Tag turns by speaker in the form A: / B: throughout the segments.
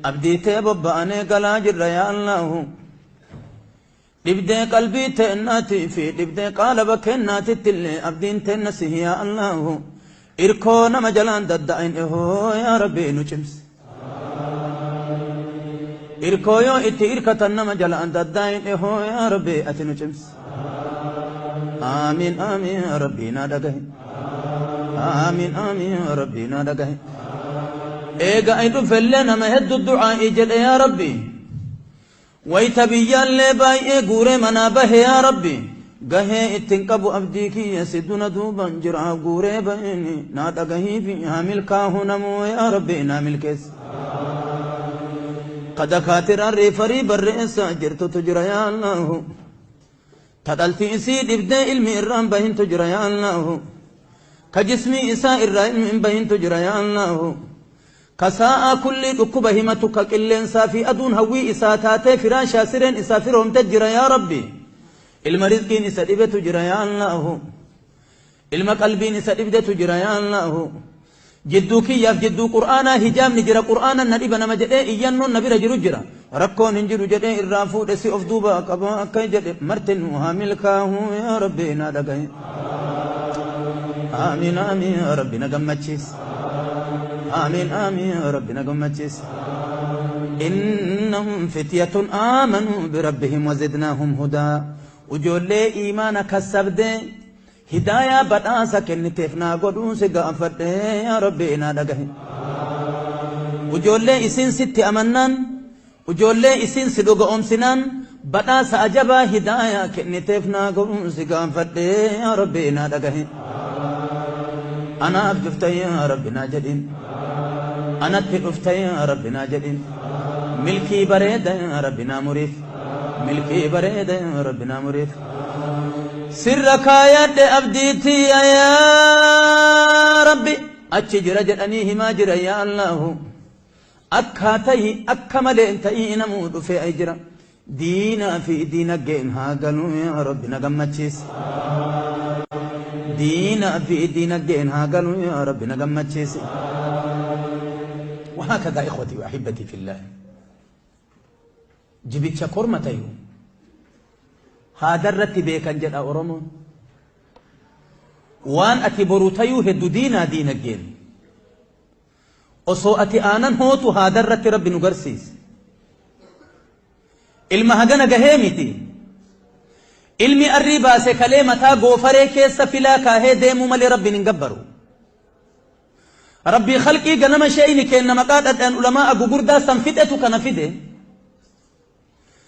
A: Abdii tee bobba'anee galaa jirra yaa Allaahu. Dhibdee qalbii teennaatii fi dhibdee qaalaba keennaatitti illee abdiin teenna sihi yaa Allaahu. Irkoo nama jalaan dadda'in ehoo yaa Rabbi nu cimsi. Irkoo yoo itti irkatan nama jalaan dadda'in ehoo yaa Rabbi ati nu cimsi. Aamiin aamiin yaa Rabbi naa dhagahi. Aamiin aamiin yaa Rabbi naa dhagahi. Eega ay dhufellee nama hedduu du'aa'ii jedhe yaa Rabbi. Wayta biyyaallee baay'ee guuree manaa bahe yaa Rabbi. Gahee ittin qabu abdii kiyya si duna duuban jira guuree baheen naa dhagahiifi haa milkaahu namuu yaa Rabbi naa milkeessi. Ka dakaatiraan reefarii barreessaa jirtutu jira yaa Allaahu. Ta dhalti isii dhibdee ilmi irraan bahintu jira yaa Allaahu. Ka jismii isaa irraa ilmi hin bahintu jira yaa Allaahu. Ka saa'aa kullii dhukkuba himatu ka qilleensaa fi aduun hawwii isaa taatee firaashaa sireen isaa firoomte jira yaa Rabbi. Ilma rizqiin isa dhibetu jira yaa Allaahu. Ilma qalbiin isa dhibdetu jira yaa Allaahu. Jidduu kiyyaaf jidduu Qur'aanaa hijaabni jira Qur'aanan na dhiba nama jedhee iyyannoon na bira jiru jira. Rakkoon hin jiru jedhee irraa fuudhe si of duuba qaba akka jedhe martinuu haa milkaahu yaa Rabbi naa dhagahi. Aamiin aamiin yaa Rabbi na gammachiisi. Aamiin aamiin yaa Rabbi na gammachiisi. Innahum fityatun aamanuu birabbihim wazidnaahum hudaa. Ujoollee iimaana kassabdee Hidaayaa badhaasa kenniteef naa godhuu si gaafadhe yaa Rabbi naa dhagahi. Ujoollee isiin sitti amannaan, ujoollee isiin si dhuga'oomsinaan badhaasa ajabaa hidaayaa kenniteef naa godhuu si gaafadhe yaa Rabbi naa dhagahi. Anaaf dhufta yaa Rabbi naa jedhin. Anatti dhufta yaa Rabbi naa jedhin. Milkii bareeda yaa Rabbi naa muriif. Milkii bareeda yaa Rabbi naa muriif. Sirra kaayadhe abdii tiyya yaa Rabbi achi jira jedhanii himaa jira yaa Allaahu akkaa tahi akka malee hin ta'ii namuu dhufee ay jira diinaa fi diinaggeen haa galuu yaa Rabbi na gammachiisi diinaa fi diinaggeen haa galuu yaa Rabbi na gammachiisi وهكذا إخوتي وأحبتي في الله Jibicha korma tayu haadarratti beekan jedha Oromoon. Waan ati boru tayuu heddu diinaa diinaggeen. Osoo ati aanan hootu haadarratti Rabbi nu garsiise. Ilma hagana gahee miti. Ilmi arrii baase kalee mataa goofaree keessa filaa kaahee deemuu malee Rabbiin hin gabbaru. Rabbii khalqii ganama sheeyni keenna maqaa dhadhan ulamaa'a gugurdaa san fixetu kana fide.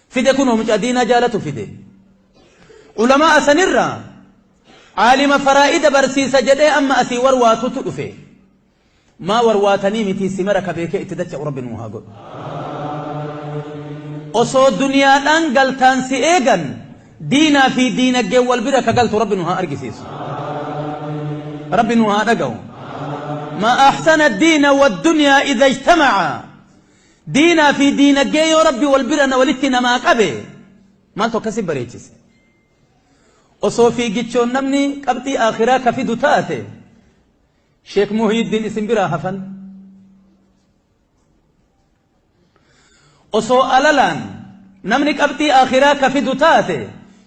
A: Fide kunoo mucaa diinaa jaalatu fide. Ulamaa'a sanirraa aalima faraa'ida barsiisa jedhee amma asii warwaatutu dhufe. Maa warwaatanii mitii simara ka beekee itti dacha'u Rabbi nuu haa godhu. Osoo duniyaadhaan galtaan si eegan Diinaa fi diinaggeen wal bira ka galtu Rabbi nu haa argisiisu. Rabbi nu haa dhaga'u. Ma ahsana diina wa dunyaa idha ijtamaca. Diinaa fi diinaggee yoo Rabbi wal bira na walitti namaa qabe maaltu akkasi bareechise. Osoo fiigichoon namni qabxii aakhiraa ka fidu taate Sheek Muhyiddin isin biraa hafan. Osoo alalaan namni qabxii aakhiraa ka fidu taate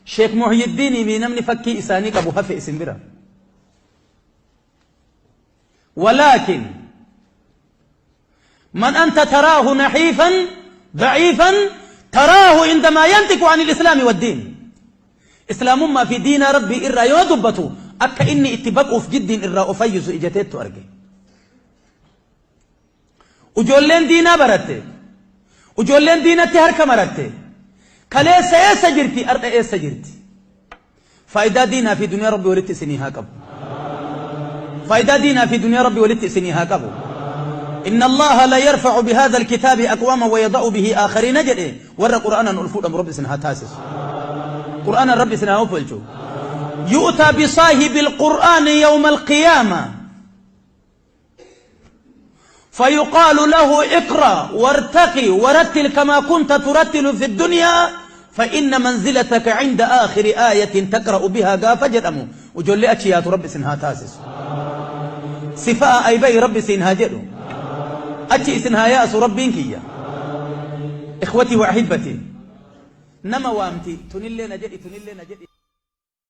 A: Sheek Muhyiddiinii fi namni fakkii isaanii qabu hafe isin bira. Walaakin man anta taraahu naxiifan daciifan taraahu indamaa yantiqu an ilislaami waddiin. Islaamummaa fi diinaa Rabbii irraa yoo dubbatu akka inni itti baquuf jiddiin irraa of fayyisu ijateettu arge. Ujoolleen diinaa baratte. Ujoolleen diinatti harka maratte. Kaleessa eessa jirti? Ardha eessa jirti? Faayidaa diinaa fi duniyaa Rabbi walitti isinii haa qabu. Faayidaa diinaa fi duniyaa Rabbi walitti isinii haa qabu. Inna Allaha la yarfa'u bihadha alkitaabi aqwaama wa yada'u bihi aakhariina jedhe warra Qur'aanan ol fuudhamu Rabbi isin haa taasisu. Qur'aanan Rabbi isin haa ofolchu. Yu'taa bisaahibi alqur'aani yawma alqiyaama. فيقال له اقرأ وارتقي ورتل كما كنت ترتل في الدنيا فإن منزلتك عند آخر آية تقرأ بها قاف جدمو وجل أتشيات رب سنها تاسس صفاء أي بي رب سنها جدو. Achi isin haa yaasu Rabbiin kiyya. Ikhwatii wa ahibbatii. Nama waamti tunillee na jedhi tunillee na jedhi.